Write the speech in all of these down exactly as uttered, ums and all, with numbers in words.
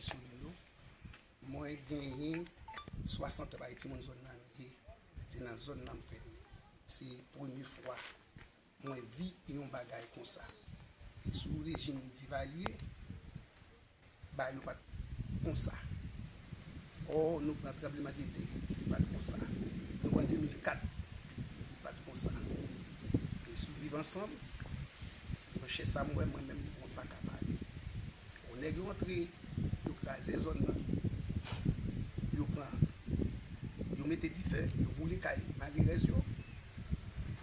Solino. Mwen genyen swasant an, bay timoun zòn nan m ye. Se nan zòn nan m fèt. Se premye fwa mwen vi yon bagay konsa. E sou rejim Divalye, bagay yo pa t konsa. Ò, nou pran tranblemanntè, li pa t konsa. Nou pran de mil kat, li pa t konsa. E sou Viv Ansanm, monchè, sa m wè, mwen menm, mwen pa ka pale. Bon, nèg yo antre, yo kraze zòn nan. Yo pran, yo mete dife, yo boule kay malerèz yo.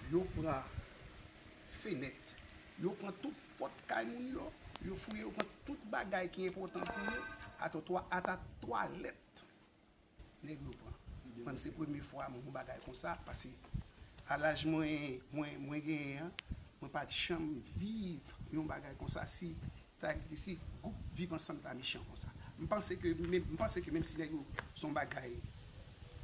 Yo pran fenèt, yo pran tout pòt kay moun yo, yo fouye, yo pran tout bagay ki enpòtan pou yo, ata twa-, ata twalèt. Nèg yo pran. Mwen, se premye fwa mwen wè yon bagay konsa, paske a laj mwen, mwen, mwen genyen an, mwen pa t janm viv yon bagay konsa. Si ta, si gwoup Viv Ansanm ta mechan konsa. M panse ke, men, m panse ke menm si nèg yo se yon bagay,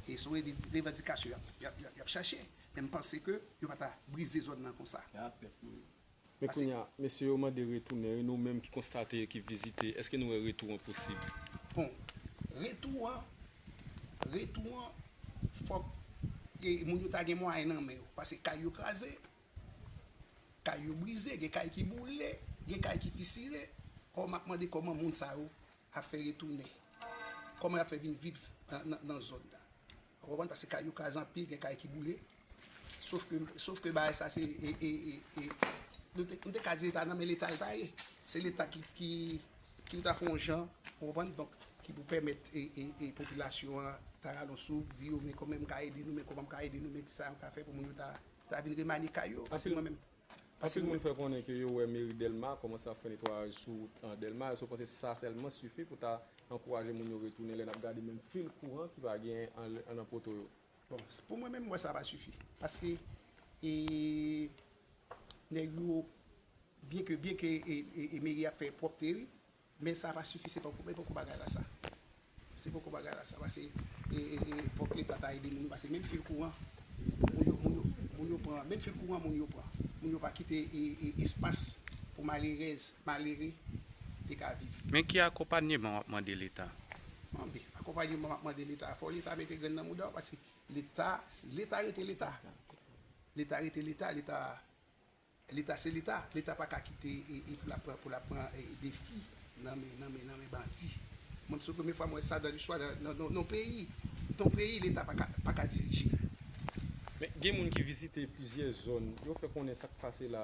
e se yon revi-, revandikasyon y ap, y ap, y ap, y ap chache, men m panse ke yo pa ta brize zòn nan konsa. Men kounye a, mesye yo mande retounen, e nou menm ki konstate, ki vizite, èske nou wè retou an posib? Bon, retou an, retou an, fòk, e, moun yo ta gen mwayen nan men yo. Paske kay yo kraze, kay yo brize, gen kay ki boule, gen kay ki fisire. Ò, m ap mande kòman moun sa yo ap fè retounen. Kòman y ap fè vin viv nan, nan, nan zòn nan. Ou konprann? Paske kay yo kraze anpil, gen kay ki boule. Sof ke, sof ke bagay sa se, e, e, e, e, nou te, nou te ka di Leta, non, men Leta, Leta ye. Se Leta ki, ki, ki pou ta fè yon jan, ou konprann? Donk, ki pou pèmèt, e, e, e, popilasyon an ta rale yon souf, di yo, men kòman m ka ede nou, men kòman m ka ede nou, men kisa m ka fè pou moun yo ta, ta vin remanye kay yo. Paske mwen menm, Anpil moun fè konnen ke yo wè meri Dèlma kòmanse ap fè netwayaj sou wout, an, Dèlma. Èske w panse sa sèlman sifi pou ta ankouraje moun yo retounen lè n ap gade menm fil kouran ki pa gen an, an, nan poto yo? Bon, pou mwen menm, mwen sa pa sifi. Paske, e, nèg yo, byenke, byenke, e, e, e meri ap fè pwòpte, wi, men sa pa sifi, se poko, e poko bagay la sa. Se poko bagay la sa, paske, e, e, e, fòk Leta ta ede moun yo, paske menm fil kouran, moun yo, moun yo, moun yo pran, menm fil kouran, moun yo pran. Moun yo pa kite, e, e, espas pou malerèz, malere te ka viv. Men ki akonpanyeman w ap mande Leta? Anben, akonpanyeman m ap mande Leta, fò Leta mete grenn nan mouda w, paske Leta, si Leta rete Leta, Leta rete Leta, Leta Leta se Leta. Leta pa ka kite, e, e pou l ap pran, pou l ap pran, e, defi nan men, nan men, nan men bandi. Mwen, se premye fwa mwen wè sa dan listwa nan, nan, nan, nan peyi. Nan peyi, Leta pa ka, pa ka dirije. Men gen moun ki vizite plizyè zòn, yo fè konnen sa k pase la,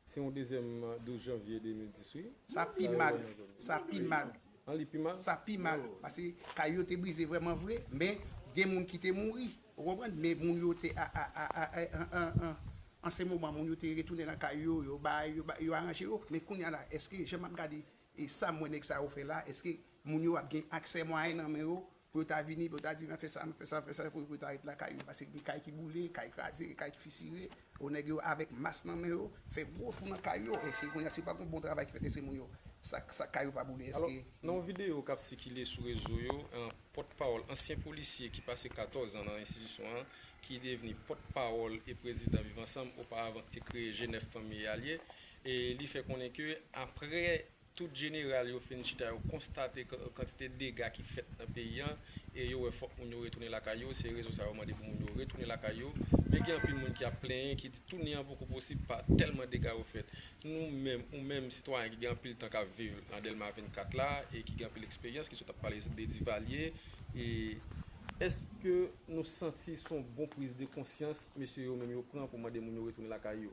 se yon dezyèm douz janvye de mil dis, wi. Sa pi mal. Sa pi mal. An, li pi mal? Sa pi mal. Paske kay yo te brize vrèman vre, men gen moun ki te mouri. Ou konprann? Men moun yo te a, a, a, a, a, an, an, an, an se moman, moun yo te retounen nan kay yo, yo bay, yo bay, yo aranje yo. Men kounye a la, èske jan m ap gade, e sa m wè nèg sa yo fè la, èske moun yo ap gen aksè mwayen nan men yo pou yo ta vini, pou yo ta di, "Mwen fè sa, mwen fè sa, mwen fè sa," pou, pou yo ta ret lakay yo? Paske gen kay ki boule, kay kraze, kay ki fisire. O, nèg yo avèk mas nan men yo, fè gwo twou nan kay yo. Èske kounye a, si pa gen bon travay ki fèt, èske moun yo, sa, sa kay yo pa boule? Alò, èske nan yon videyo k ap sikile sou rezo yo, an, pòtpawòl, ansyen polisye ki pase katòz an nan enstitisyon an, ki devni pòtpawòl e prezidan Viv Ansanm, oparavan ki te kreye G nèf Fanmi e Alye, e li fè konnen ke apre tout jeneral yo fin chita, yo konstate kan-, kantite dega ki fèt nan peyi an, e yo wè fòk moun yo retounen lakay yo. Se rezon sa yo mande pou moun yo retounen lakay yo. Men gen anpil moun ki ap plenyen, ki di tounen an poko posib pa tèlman dega yo fèt. Nou menm, ou menm, sitwayen ki gen anpil tan k ap viv nan Dèlma vennkat la e ki gen anpil eksperyans, ki sot ap pale de Divalye, e èske nou santi se yon bon priz de konsyans mesye yo menm yo pran pou mande moun yo retounen lakay yo?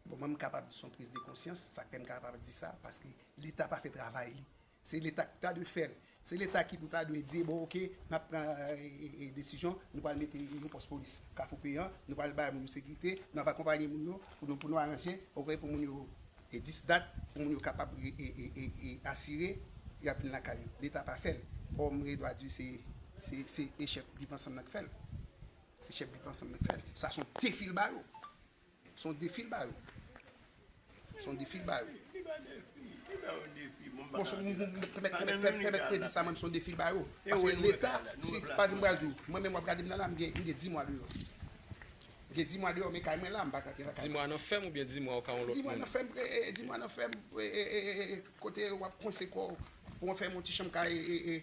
Bon, mwen, m kapab di se yon priz de konsyans. Sa k fè m kapab di sa, paske Leta pa fè travay li. Se Leta ki ta dwe fè l. Se Leta ki pou ta dwe di, "Bon, oke, n ap pran, e, e, e, desizyon, nou pral mete yon pòs polis Kafou Peyan, nou pral bay moun yo sekirite, n ap akonpaye moun yo pou nou, pou nou aranje, oke, pou moun yo, e, dis dat, pou moun yo kapab, e, e, e, e, e, asire y ap vin lakay yo." Leta pa fè l. Ò, m gen dwa di se, se, se, e chèf Viv Ansanm nan k fè l. Se chèf Viv Ansanm nan k fè l. Sa se yon defi l ba yo. Se yon defi l ba yo. Se yon defi l ba yo. Bon, se, m, m, m, pèmèt, pèmèt, pèmèt, pèmèt mwen di sa, mwen, se yon defi l ba yo. Paske Leta, si, pa egzanp, m pral di w, mwen menm w ap gade m nan la, m gen, m gen dis mwa deyò. M gen dis mwa deyò, men kay mwen la, m pa ka antre lakay mwen. Dis mwa nan fèm oubyen dis mwa ou ka yon lòt moun? Dis mwa nan fèm, e, e, e, dis mwa nan fèm, e, e, e, e, e, kote w ap konse kò w. Pou w fè yon ti chanm ka e, e, e,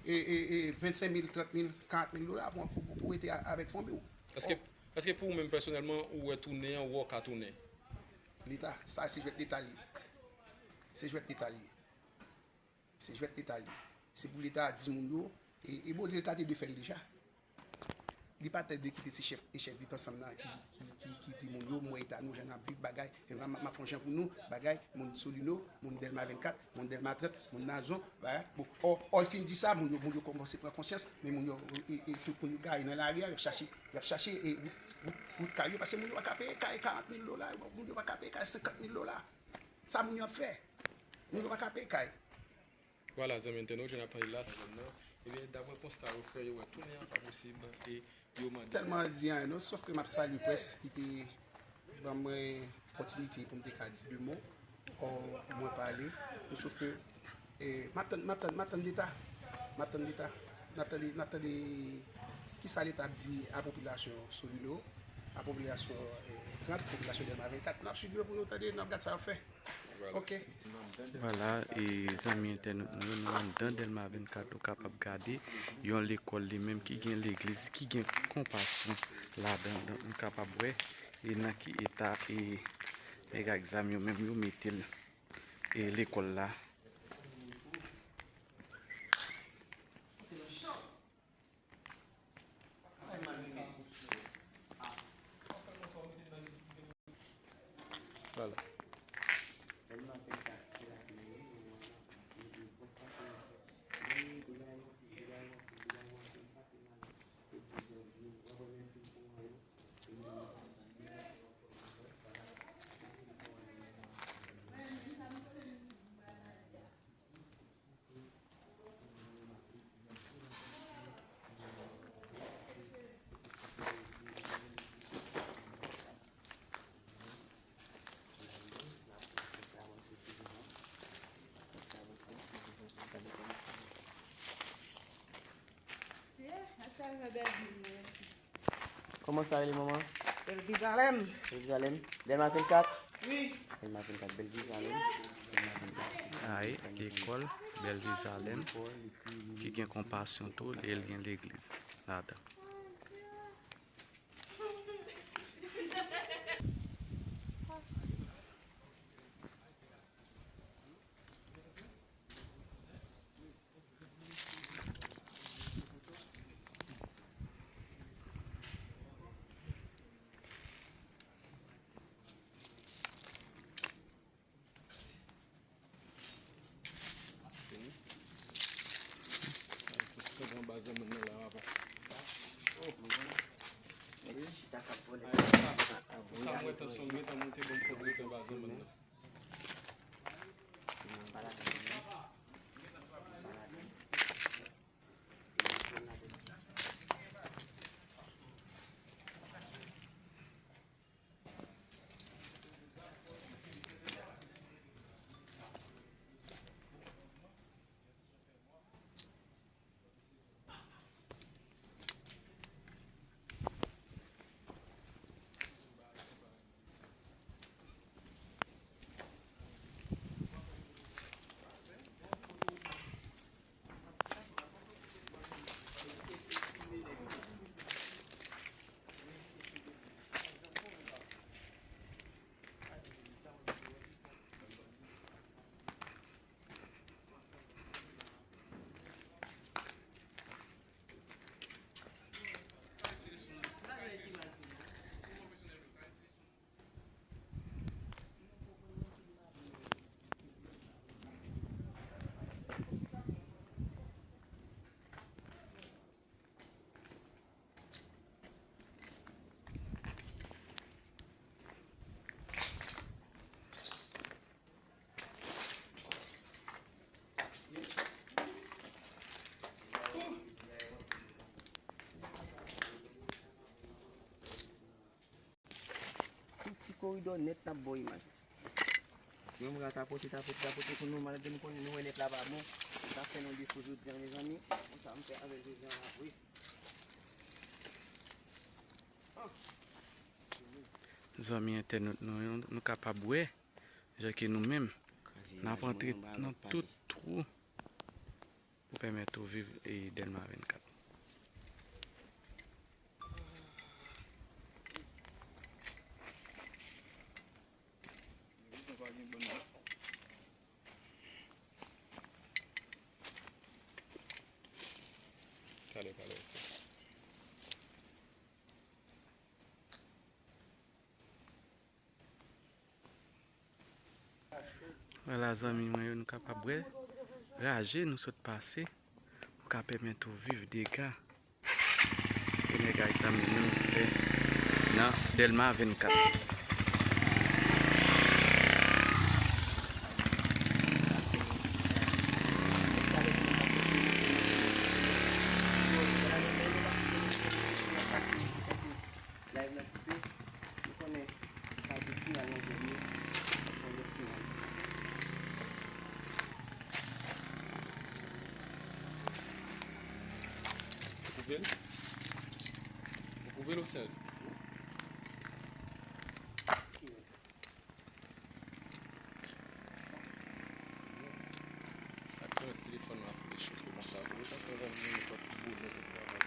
e, e, e vennsenk mil, trant mil, karant mil dola pou, pou, pou, pou rete a- avèk fanmi w. Èske, èske pou ou menm pèsonèlman, ou wè tounen an, ou wè w ka tounen? Leta, sa se jwèt Leta l ye. Se jwèt Leta l ye. Se jwèt Leta l ye. Se pou Leta a di moun yo, e, e Bondye Leta te dwe fè l deja. Li pa t dwe kite se chèf e chèf Viv Ansanm nan ki, ki, ki, ki di moun yo, m wè eta nou, jan n ap viv, bagay, m, m, m ap fè yon jan pou nou, bagay, moun Solino, moun Dèlma vennkat, moun Dèlma trant, moun Nazon, bagay. Bon, ò, ò, l fin di sa, moun yo, moun yo kòmanse pran konsyans, men moun yo, e, e, tout moun yo gaye nan lari a, y ap chache, y ap chache, e, wout, wout, wout kay yo, paske moun yo pa ka peye kay karant mil dola, moun yo pa ka peye kay senkant mil dola. Sa moun yo ap fè? Moun yo pa ka peye kay. Vwala, zanmi entènot, jan n ap tande la, se zòn nan. Ebyen, daprè konsta yo fè, yo wè tounen an pa posib e yo mande. Tèlman di anyen non, sòf ke m ap salye près ki te ban mwen opòtinite pou m te ka di de mo. Ò, mwen pale, men sòf ke, e, m ap tann, m ap tann, m ap tann Leta. M ap tann Leta. N ap tande, n ap tande kisa Leta ap di a popilasyon Solino, a popilasyon, e, trant, popilasyon Dèlma vennkat. N ap swiv yo pou nou tande, n ap gad sa y ap fè. Ok. Vwala, e zanmi entènot nou yo, nou anndan Dèlma vennkat, ou kapab gade yon lekòl li menm ki gen legliz, ki gen konpasyon ladan. Donk, nou kapab wè e nan ki eta e nèg ak zam yo menm yo mete l, e lekòl la. Vwala. Kòman sa rele, manman? Bèl Vizalèm. Bèl Vizalèm. Dèlma vennkat? Wi. Dèlma vennkat, Bèl Vizalèm. Dèlma vennkat. Ay, lekòl Bèl Vizalèm, ki gen konpasyon tou, e l gen legliz ladan. Sa m wè tansyon m gentan monte, bon, m konn rete anba zanmann nan. Tout ti koridò nèt n ap ba w imaj. Yon moun ka tapote, tapote, tapote pou nou, malgre nou konnen nou wè nèt la pa bon. Sa fè nou defo jodi a, mezanmi. Konsa m fè avè jodi a, wi. Zanmi entènot nou yo, nou kapab wè jan ke nou menm n ap antre nan tout twou pou pèmèt ou viv e Dèlma vennkat. Talè, talè, Vwala zanmi mwen yo, nou kapab wè raje nou sot pase pou ka pèmèt ou viv dega ke nèg ak zam li menm fè nan Dèlma vennkat. Live nan koupe, nou konnen kalite siyal nan zòn yo, nou konnen siyal. Ou koupe l? Ou koupe l ou sèl? Sa k fè telefòn nan ap rechofe konsa vre, sa fè lè m sot boule tout bagay.